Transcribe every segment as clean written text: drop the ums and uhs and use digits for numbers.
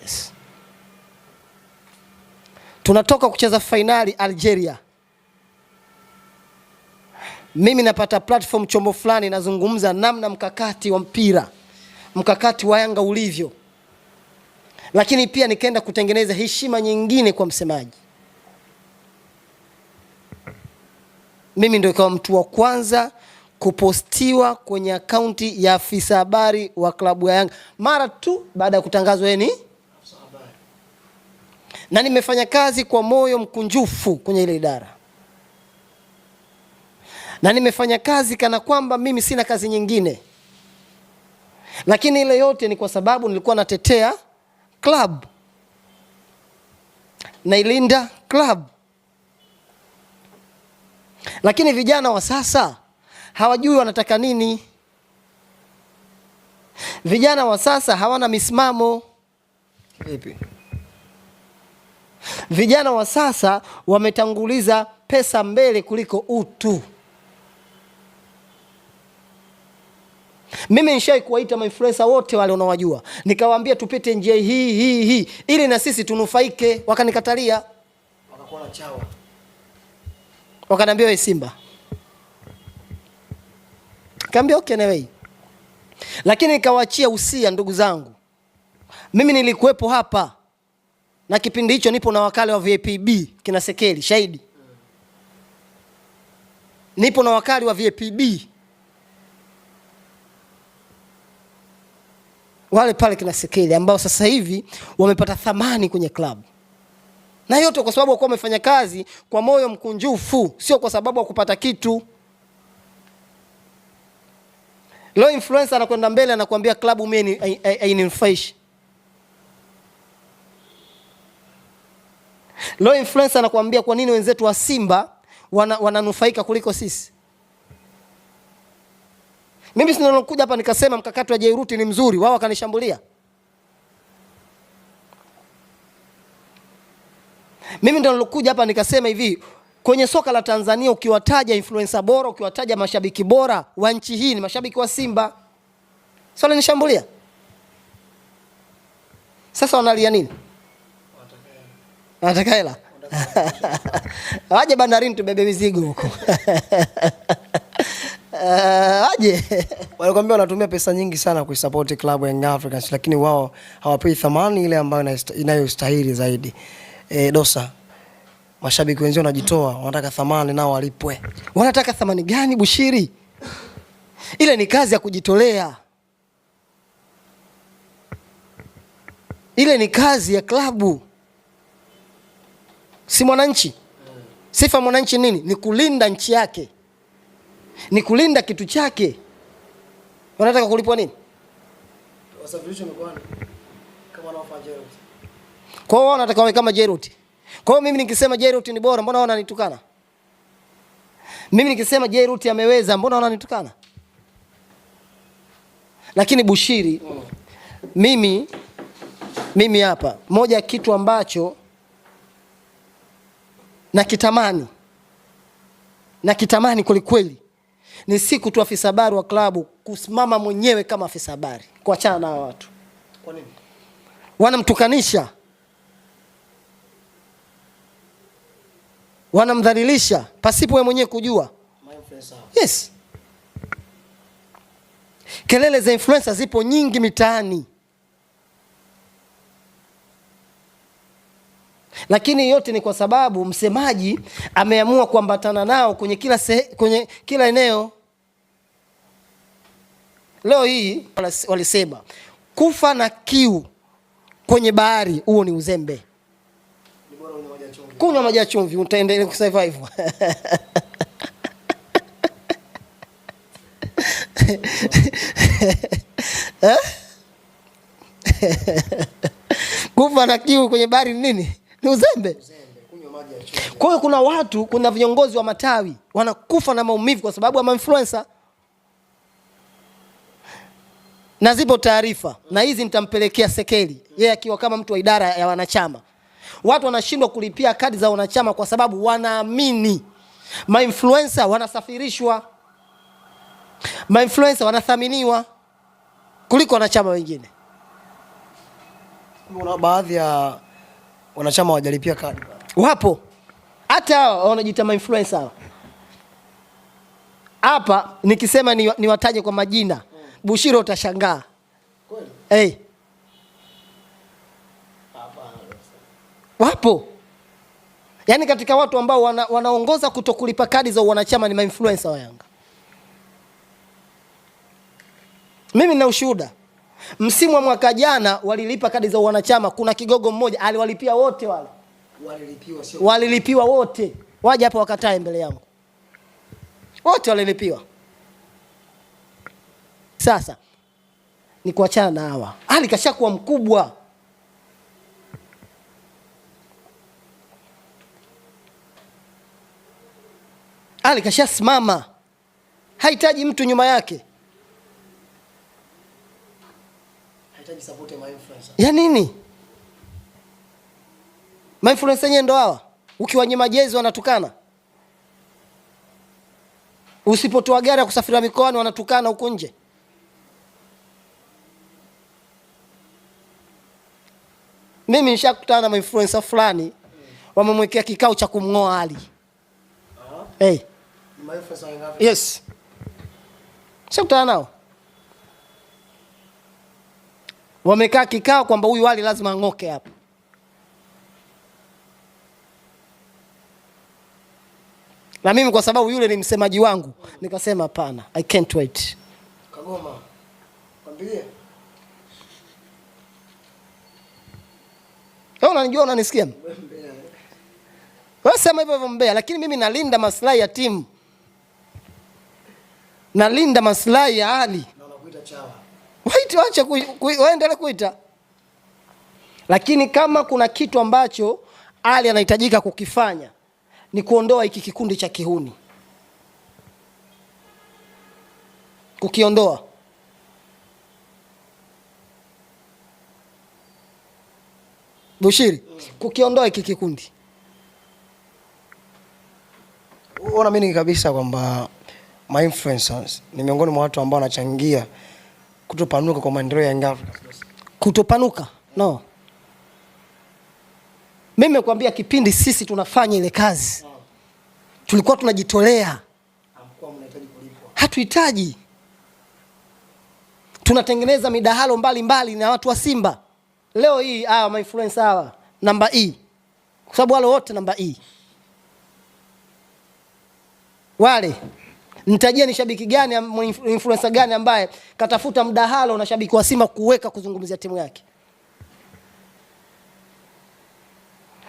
Yes. Tunatoka kucheza fainali Algeria. Mimi napata platform chombo fulani, nazungumza namna mkakati wa mpira, mkakati wa Yanga ulivyo, lakini pia nikaenda kutengeneza heshima nyingine kwa msemaji. Mimi ndio ikawa mtu wa kwanza kupostiwa kwenye akaunti ya afisa habari wa klabu ya Yanga mara tu baada ya kutangazwa yeye ni, na nimefanya kazi kwa moyo mkunjufu kwenye ile idara, na nimefanya kazi kana kwamba mimi sina kazi nyingine, lakini ile yote ni kwa sababu nilikuwa natetea club, nailinda club. Lakini vijana wa sasa hawajui wanataka nini. Vijana wa sasa hawana misimamo. Vipi? Vijana wa sasa wametanguliza pesa mbele kuliko utu. Mimi nishai kuwaita mainfluencer wote wale unaowajua, nikawaambia tupite njia hii hii hii ili na sisi tunufaike, wakanikatalia. Wakakuona chawa. Wakaniambia wewe Simba. Kaambia okay na wewe. Lakini nikawaachia usia, ndugu zangu. Mimi nilikuwepo hapa na kipindi hicho nipo na wakala wa VPB kina Sekeli shahidi. Nipo na wakali wa VPB wale pale kina Sekeli ambao sasa hivi wamepata thamani kwenye klabu. Na yote kwa sababu walikuwa wamefanya kazi kwa moyo mkunjufu, sio kwa sababu ya kupata kitu. Leo influencer anakwenda mbele anakuambia klabu mimi hainifaishi. Leo influencer anakuambia kwa nini wenzetu wa Simba wananufaika kuliko sisi. Mimi si nilikuja hapa nikasema mkakati wa Jairuti ni mzuri, wao wakanishambulia. Mimi ndo nilikuja hapa nikasema hivi, kwenye soka la Tanzania ukiwataja influencer bora, ukiwataja mashabiki bora wa nchi hii ni mashabiki wa Simba. Sio walinishambulia. Sasa wanalia nini? Wanataka hela. Waje bandarini tubebe mizigo huko. Waje. Walikwambia wanatumia pesa nyingi sana kuisupport klabu ya Young Africans, lakini wao hawapewi thamani ile ambayo inayostahili zaidi. Dosa, mashabiki wenzao wanajitoa, wanataka thamani nao walipwe. Wanataka thamani gani Bushiri? Ile ni kazi ya kujitolea. Ile ni kazi ya klabu. Si mwananchi. Sifa mwananchi nini? Ni kulinda nchi yake. Ni kulinda kitu chake. Wanataka kulipwa nini? Wasafirishwe mikoani kama wanaofanya Jeruti. Kwa hiyo wanataka wawe kama Jeruti. Kwa hiyo mimi nikisema Jeruti ni bora, mbona wananitukana? Mimi nikisema Jeruti ameweza, mbona wananitukana? Lakini Bushiri, mimi hapa moja kitu ambacho nakitamani kweli kweli ni siku tu afisa habari wa klabu kusimama mwenyewe kama afisa habari, kuachana na watu. Kwa nini? Wanamtukanisha, wanamdhalilisha pasipo yeye mwenyewe kujua. Yes. Kelele za influencer zipo nyingi mitaani. Lakini yote ni kwa sababu msemaji ameamua kuambatana nao kwenye kwenye kila eneo. Leo hii walisema kufa na kiu kwenye bahari huo ni uzembe. Ni bora unywe maji ya chumvi. Kunywa maji ya chumvi utaendelea kusurvive. Kufa na kiu kwenye bahari ni nini? Ni uzembe. Uzembe, kunywa maji ya chumvi. Kwa hiyo kuna watu, kuna viongozi wa matawi wanakufa na maumivu kwa sababu ya influencer. Na zipo taarifa, na hizi nitampelekea Sekeli, yeye akiwa kama mtu wa idara ya wanachama. Watu wanashindwa kulipia kadi za wanachama kwa sababu wanaamini ma-influencer wanasafirishwa, ma-influencer wanathaminiwa kuliko wanachama wengine. Kuna baadhi ya wanachama hawajalipia kadi. Wapo hata hawa wanajiita ma influencer hawa. Hapa nikisema niwataje kwa majina, Bushiro utashangaa. Kweli? Hey. Wapo. Yaani katika watu ambao wanaongoza kutokulipa kadi za wanachama ni ma influencer wa Yanga. Mimi nina ushuhuda. Msimu wa mwaka jana walilipa kadi za wanachama, kuna kigogo mmoja aliwalipia wote wale. Walilipiwa, sio? Walilipiwa wote. Waje hapa wakatae mbele yangu. Wote walilipiwa. Sasa ni kuachana na hawa. Ali kashakuwa mkubwa. Ali kashasimama. Hahitaji mtu nyuma yake. Hahitaji support ya ma-influencer. Ya nini? Ma-influencer wenyewe ndo hawa. Ukiwanyima jezi wanatukana. Usipotoa gari ya kusafiria mikoani wanatukana huko nje. Mimi nishakutana na ma-influencer fulani wamemwekea kikao cha kumngoa Ali. Hey. Ma-influencer wangapi? Yes. Nishakutana nao. Wamekaa kikao kwamba huyu Ali lazima ang'oke hapa. Na mimi kwa sababu yule ni msemaji wangu, nikasema hapana, I can't wait. Kagoma. Kwambie. Wewe unanijua, unanisikia? Wewe sema hivyo hivyo mbea, lakini mimi nalinda maslahi ya timu. Nalinda maslahi ya Ali. Na unakuita chawa. Waite, waache waendelee kuita. Lakini kama kuna kitu ambacho Ali anahitajika kukifanya ni kuondoa hiki kikundi cha kihuni. Kukiondoa. Bushiri, kukiondoa hiki kikundi. Unaamini kabisa kwamba ma influencers ni miongoni mwa watu ambao wanachangia kutopanuka kwa maendeleo ya Young Africans? Kutopanuka? No. Mimi nimekuambia kipindi sisi tunafanya ile kazi tulikuwa tunajitolea. Hamkuwa mnahitaji kulipwa. Hatuhitaji. Tunatengeneza midahalo mbalimbali na watu wa Simba. Leo hii hawa ma influencer hawa namba E. Kwa sababu wale wote namba E. Wale nitajia ni shabiki gani, influencer gani ambaye katafuta mdahalo na shabiki wa Simba kuweka kuzungumzia timu yake.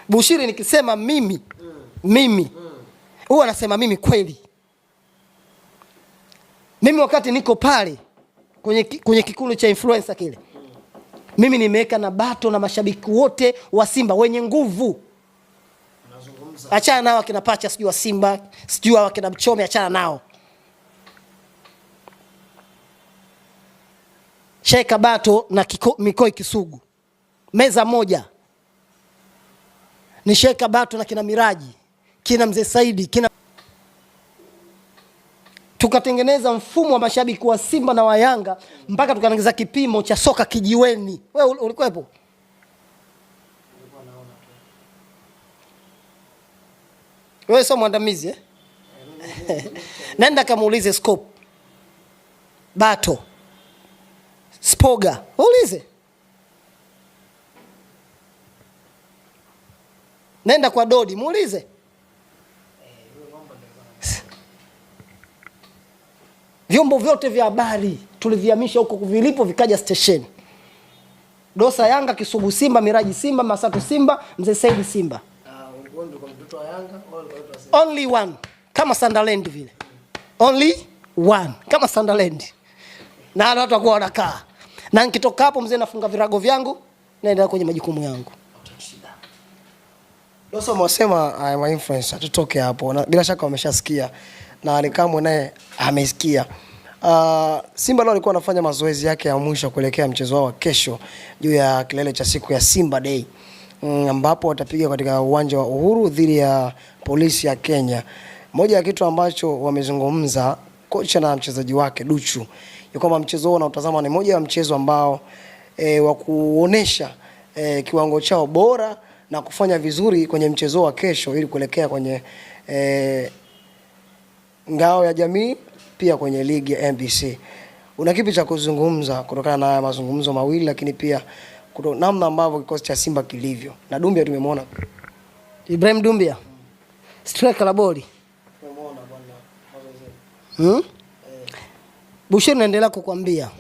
Bushiri nikisema mimi, mimi huwa nasema mimi kweli. Mimi wakati niko pale kwenye kikundi cha influencer kile, mimi nimeweka na bato na mashabiki wote wa Simba wenye nguvu. Unazungumza. Achana nao akina Pacha sijui wa Simba, sijui hao akina Mchome, achana nao. Sheka bato na Mikoi Kisugu. Meza moja. Ni Sheka bato na kina Miraji, kina Mzee Saidi, kina tukatengeneza mfumo wa mashabiki wa Simba na wa Yanga mpaka tukatengeneza kipimo cha soka kijiweni. Wewe ulikuwepo? Wewe sio mwandamizi? Nenda kamuulize Scope. Bato. Spoga. Uulize. Nenda kwa Dodi, muulize. Vyombo vyote vya habari tulivihamisha huko vilipo vikaja station. Dosa Yanga, Kisugu Simba, Miraji Simba, Masatu Simba, Mzee Saidi Simba. Only one kama Sunderland vile. Only one kama Sunderland. Na watu wakuwa wanakaa. Na nikitoka hapo mzee nafunga virago vyangu naendelea kwenye majukumu yangu. Dosa mwasema I am influencer, tutoke hapo. Na bila shaka wameshasikia na Ally Kamwe naye amesikia. Simba leo alikuwa anafanya mazoezi yake ya mwisho kuelekea mchezo wao wa kesho juu ya kilele cha siku ya Simba Day, ambapo watapiga katika uwanja wa Uhuru dhidi ya Polisi ya Kenya. Moja ya kitu ambacho wamezungumza kocha na mchezaji wake Duchu ni kwamba mchezo huo unaotazama ni moja ya mchezo ambao wa kuonesha kiwango chao bora na kufanya vizuri kwenye mchezo wa kesho ili kuelekea kwenye ngao ya jamii pia kwenye ligi ya NBC. Una kipi cha kuzungumza kutokana na haya mazungumzo mawili, lakini pia namna ambavyo kikosi cha Simba kilivyo na Dumbia tumemwona? Ibrahim Dumbia striker la boli. Tumemwona bwana mazoezini. Bushiri, naendelea kukwambia,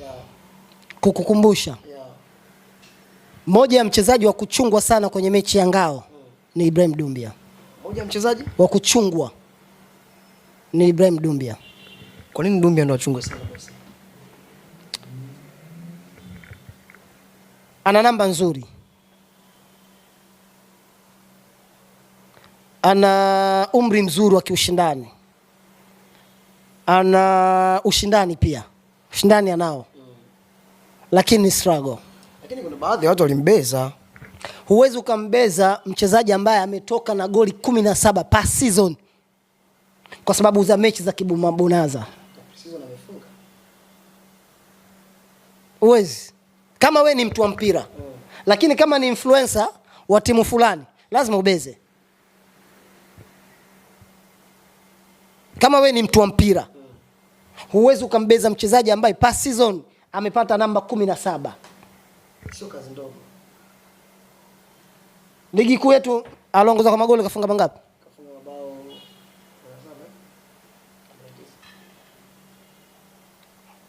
kukukumbusha, moja ya mchezaji wa kuchungwa sana kwenye mechi ya ngao ni Ibrahim Dumbia. Moja mchezaji wa kuchungwa ni Ibrahim Dumbia. Kwa nini Dumbia ndo achungwe sana? Ana namba nzuri, ana umri mzuri wa kiushindani, ana ushindani pia, ushindani anao, lakini ni struggle. Lakini kuna baadhi ya watu walimbeza. Huwezi ukambeza mchezaji ambaye ametoka na goli 17 per season kwa sababu za mechi za kibumabonaza. Huwezi. Kama we ni mtu wa mpira, lakini kama ni influencer wa timu fulani lazima ubeze. Kama we ni mtu wa mpira, huwezi ukambeza mchezaji ambaye per season amepata namba 17. Sio kazi ndogo. Ligi kuu yetu aliongoza kwa magoli kafunga mangapi? Kafunga mabao 7.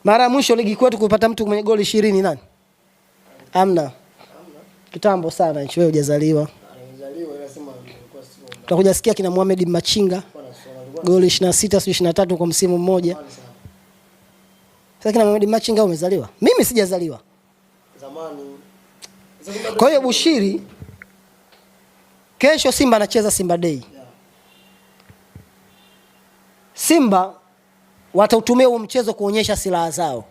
Mara ya mwisho ligi kuu yetu kupata mtu mwenye goli 20 nani? Amna. Kitambo sana hicho, wewe hujazaliwa. Alizaliwa ila sema alikuwa sio. Tutakuja sikia kina Mohamed Machinga goli 26 sio 23 kwa msimu mmoja. Sasa kina Mohamed Machinga umezaliwa? Mimi sijazaliwa. Zamani. Kwa hiyo Bushiri, kesho Simba anacheza Simba Day. Simba watautumia huo mchezo kuonyesha silaha zao.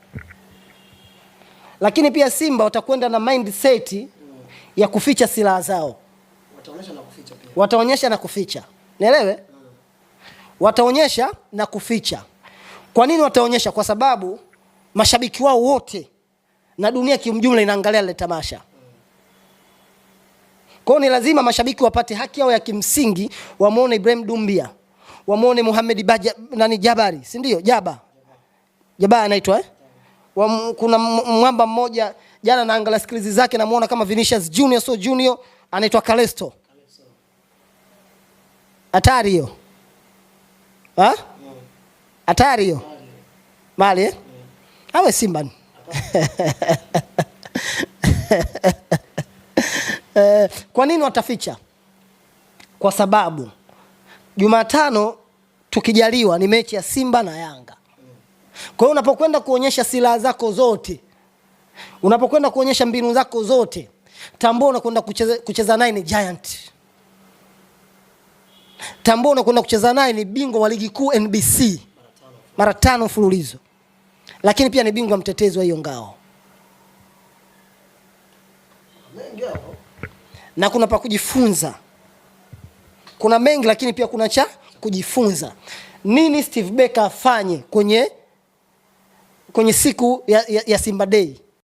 Lakini pia Simba watakwenda na mindset ya kuficha silaha zao. Wataonyesha na kuficha pia. Wataonyesha na kuficha. Nielewe? Wataonyesha na kuficha. Kwa nini wataonyesha? Kwa sababu mashabiki wao wote na dunia kiujumla inaangalia lile tamasha. Kwa hiyo ni lazima mashabiki wapate haki yao ya kimsingi, wamuone Ibrahim Dumbia, wamuone Mohamed Baja, nani Jabari, si ndio? Jaba. Jaba anaitwa Kuna mwamba mmoja jana naangalia skills zake namuona kama Vinicius Junior, so Junior anaitwa Kalesto. Hatari hiyo. Ha? Hatari hiyo. Mali Awe Simba. Kwa nini wataficha? Kwa sababu Jumatano tukijaliwa ni mechi ya Simba na Yanga. Kwa hiyo unapokwenda kuonyesha silaha zako zote, unapokwenda kuonyesha mbinu zako zote, tambua unakwenda kucheza naye ni giant. Tambua unakwenda kucheza naye ni bingwa wa ligi kuu NBC mara 5 mfululizo. Lakini pia ni bingwa mtetezi wa hiyo ngao. Na kuna pa kujifunza. Kuna mengi lakini pia kuna cha kujifunza. Nini Steve Barker afanye kwenye siku ya Simba Day?